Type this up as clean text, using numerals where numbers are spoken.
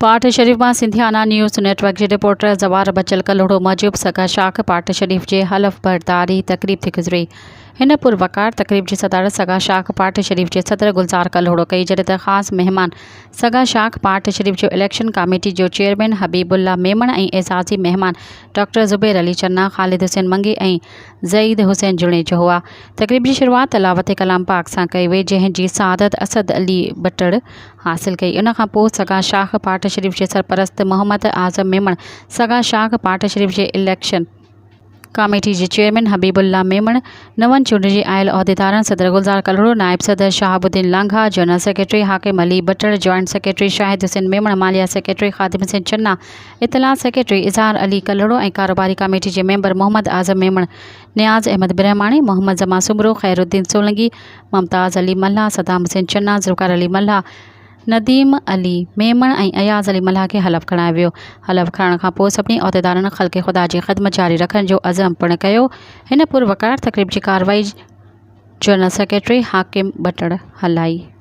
پاٽ شريف مان Sindhiana news net work جي reporter زوار بچل ڪلهوڙو موجب سگا شاخ پاٽ شريف جي حلف برداري تقريب ٿي گذري. هن پروقار تقريب جي صدارت سگا شاخ پاٽ شريف جي صدر گلزار ڪلهوڙو ڪئي جڏهن ته خاص مهمان سگا شاخ پاٽ شريف جو اليڪشن ڪاميٽي جو چيئرمين حبيب الله ميمڻ ۽ اعزازي مهمان ڊاڪٽر زبير علي چنا، خالد حسين منگي ۽ زعيد حسين جوڻيجو هئا. تقريب جي شروعات تلاوت ڪلام پاڪ سان ڪئي وئي، جنهن جي سعادت اسد علي ٻٽڙ حاصل ڪئي. ان کان پوء سگا شاخ پاٽ شريف جي سرپرست محمد اعظم ميمڻ، سگا شاخ پاٽ شريف جي اليڪشن ڪاميٽي جي چيئرمين حبيب الله ميمڻ، نون چونڊجي آيل عهديدارن صدر گلزار ڪلهوڙو، نائب صدر Shahab Uddin Langah, general secretary Hakim Ali Bhattar, joint secretary Shahid Hussain Memon, ماليا سيڪريٽري خادم حسين چنا، اطلاعات سيڪريٽري اظهار علي ڪلهوڙو ۽ ڪاروباري ڪاميٽي جي ميمبر محمد اعظم ميمڻ، نياز احمد برهماڻي، محمد زمان سومرو، خيرالدين سولنگي، ممتاز علي ملاح، صدام حسين چنا، ذوالفقار علي ملاح، نديم علي ميمڻ ۽ اياز علي ملاح کي حلف کڻايو ويو. حلف کڻڻ کان پوء سڀني عهديدارن خلق خدا جي خدمت جاري رکڻ جو عزم پڻ ڪيو. هن پروقار تقريب جي ڪارروائي جنرل سيڪريٽري حاڪم ٻٽڙ هلائي.